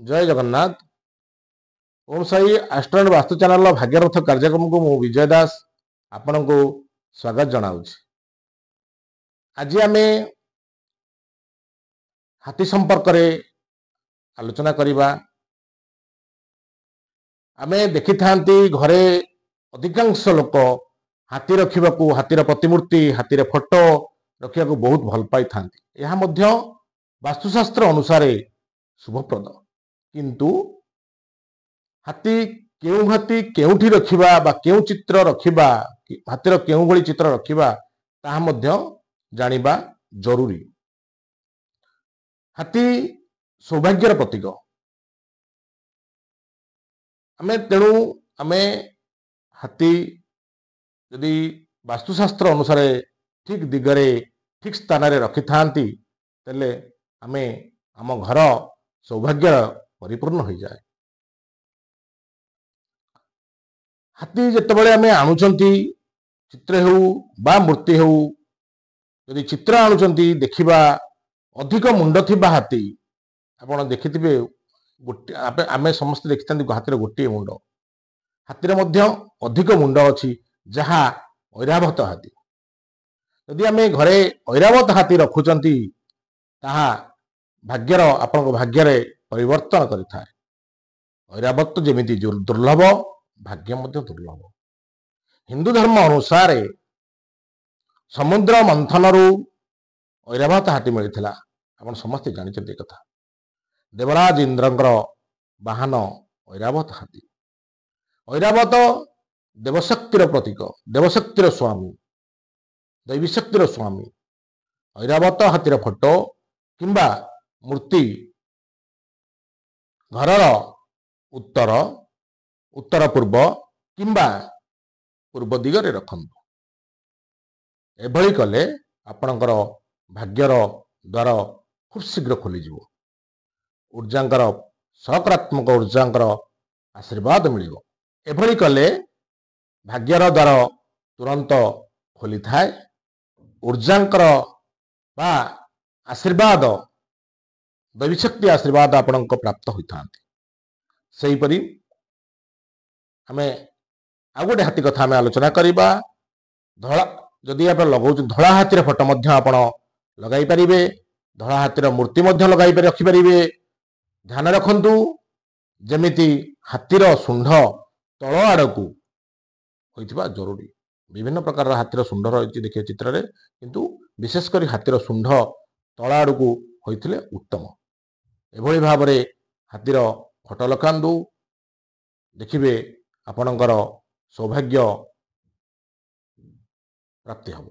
ଜୟ Jagannath. Om Sai astro ବାସ୍ତୁ ଚ୍ୟାନେଲର ଭାଗ୍ୟରଥ କାର୍ଯ୍ୟକ୍ରମକୁ ମୁଁ ବିଜୟ ଦାସ ଆପଣଙ୍କୁ ସ୍ୱାଗତ ଜଣାଉଛି। ଆଜି ଆମେ ହାତୀ ସମ୍ପର୍କରେ ଆଲୋଚନା କରିବା। ଆମେ ଦେଖିଥାନ୍ତି ଘରେ ଅଧିକାଂଶ ଲୋକ ହାତୀ ରଖିବାକୁ, ହାତୀର ପ୍ରତିମୂର୍ତ୍ତି, ହାତୀର ଫଟୋ ରଖିବାକୁ ବହୁତ ଭଲ ପାଇଥାନ୍ତି। ଏହା ମଧ୍ୟ ବାସ୍ତୁଶାସ୍ତ୍ର ଅନୁସାରେ ଶୁଭପ୍ରଦ। କିନ୍ତୁ ହାତୀ, କେଉଁ ହାତୀ କେଉଁଠି ରଖିବା ବା କେଉଁ ଚିତ୍ର ରଖିବା, ହାତୀର କେଉଁଭଳି ଚିତ୍ର ରଖିବା, ତାହା ମଧ୍ୟ ଜାଣିବା ଜରୁରୀ। ହାତୀ ସୌଭାଗ୍ୟର ପ୍ରତୀକ। ଆମେ ତେଣୁ ଆମେ ହାତୀ ଯଦି ବାସ୍ତୁଶାସ୍ତ୍ର ଅନୁସାରେ ଠିକ ଦିଗରେ, ଠିକ ସ୍ଥାନରେ ରଖିଥାନ୍ତି, ତାହେଲେ ଆମେ ଆମ ଘର ସୌଭାଗ୍ୟର ପରିପୂର୍ଣ୍ଣ ହୋଇଯାଏ। ହାତୀ ଯେତେବେଳେ ଆମେ ଆଣୁଛନ୍ତି, ଚିତ୍ର ହେଉ ବା ମୂର୍ତ୍ତି ହେଉ, ଯଦି ଚିତ୍ର ଆଣୁଛନ୍ତି, ଦେଖିବା ଅଧିକ ମୁଣ୍ଡ ଥିବା ହାତୀ। ଆପଣ ଦେଖିଥିବେ ଗୋଟେ, ଆମେ ସମସ୍ତେ ଦେଖିଥାନ୍ତି ହାତୀର ଗୋଟିଏ ମୁଣ୍ଡ। ହାତୀର ମଧ୍ୟ ଅଧିକ ମୁଣ୍ଡ ଅଛି, ଯାହା ଐରାବତ ହାତୀ। ଯଦି ଆମେ ଘରେ ଐରାବତ ହାତୀ ରଖୁଛନ୍ତି, ତାହା ଭାଗ୍ୟର, ଆପଣଙ୍କ ଭାଗ୍ୟରେ ପରିବର୍ତ୍ତନ କରିଥାଏ। ଐରାବତ ଯେମିତି ଦୁର୍ଲଭ, ଭାଗ୍ୟ ମଧ୍ୟ ଦୁର୍ଲଭ। ହିନ୍ଦୁ ଧର୍ମ ଅନୁସାରେ ସମୁଦ୍ର ମନ୍ଥନରୁ ଐରାବତ ହାତୀ ମିଳିଥିଲା। ଆପଣ ସମସ୍ତେ ଜାଣିଛନ୍ତି ଏ କଥା। ଦେବରାଜ ଇନ୍ଦ୍ରଙ୍କର ବାହନ ଐରାବତ ହାତୀ। ଐରାବତ ଦେବଶକ୍ତିର ପ୍ରତୀକ, ଦେବଶକ୍ତିର ସ୍ୱାମୀ, ଦୈବୀଶକ୍ତିର ସ୍ୱାମୀ। ଐରାବତ ହାତୀର ଫଟୋ କିମ୍ବା ମୂର୍ତ୍ତି ଘରର ଉତ୍ତର, ଉତ୍ତର ପୂର୍ବ କିମ୍ବା ପୂର୍ବ ଦିଗରେ ରଖନ୍ତୁ। ଏଭଳି କଲେ ଆପଣଙ୍କର ଭାଗ୍ୟର ଦ୍ୱାର ଖୁବ୍ ଶୀଘ୍ର ଖୋଲିଯିବ। ଉର୍ଜାଙ୍କର, ସକାରାତ୍ମକ ଉର୍ଜାଙ୍କର ଆଶୀର୍ବାଦ ମିଳିବ। ଏଭଳି କଲେ ଭାଗ୍ୟର ଦ୍ୱାର ତୁରନ୍ତ ଖୋଲିଥାଏ। ଉର୍ଜାଙ୍କର ବା ଆଶୀର୍ବାଦ, ଦୈବୀଶକ୍ତି ଆଶୀର୍ବାଦ ଆପଣଙ୍କ ପ୍ରାପ୍ତ ହୋଇଥାନ୍ତି। ସେହିପରି ଆମେ ଆଉ ଗୋଟେ ହାତୀ କଥା ଆମେ ଆଲୋଚନା କରିବା। ଧଳା ଯଦି ଆପଣ ଲଗାଉଛନ୍ତି, ଧଳା ହାତୀର ଫଟୋ ମଧ୍ୟ ଆପଣ ଲଗାଇ ପାରିବେ। ଧଳା ହାତୀର ମୂର୍ତ୍ତି ମଧ୍ୟ ଲଗାଇ ରଖିପାରିବେ। ଧ୍ୟାନ ରଖନ୍ତୁ ଯେମିତି ହାତୀର ଶୁଣ୍ଢ ତଳ ଆଡ଼କୁ ହୋଇଥିବା ଜରୁରୀ। ବିଭିନ୍ନ ପ୍ରକାରର ହାତୀର ଶୁଣ୍ଢ ରହିଛି, ଦେଖିବେ ଚିତ୍ରରେ, କିନ୍ତୁ ବିଶେଷ କରି ହାତୀର ଶୁଣ୍ଢ ତଳ ଆଡ଼କୁ ହୋଇଥିଲେ ଉତ୍ତମ। ଏଭଳି ଭାବରେ ହାତୀର ଫଟୋ ଲଗାନ୍ତୁ, ଦେଖିବେ ଆପଣଙ୍କର ସୌଭାଗ୍ୟ ପ୍ରାପ୍ତି ହେବ।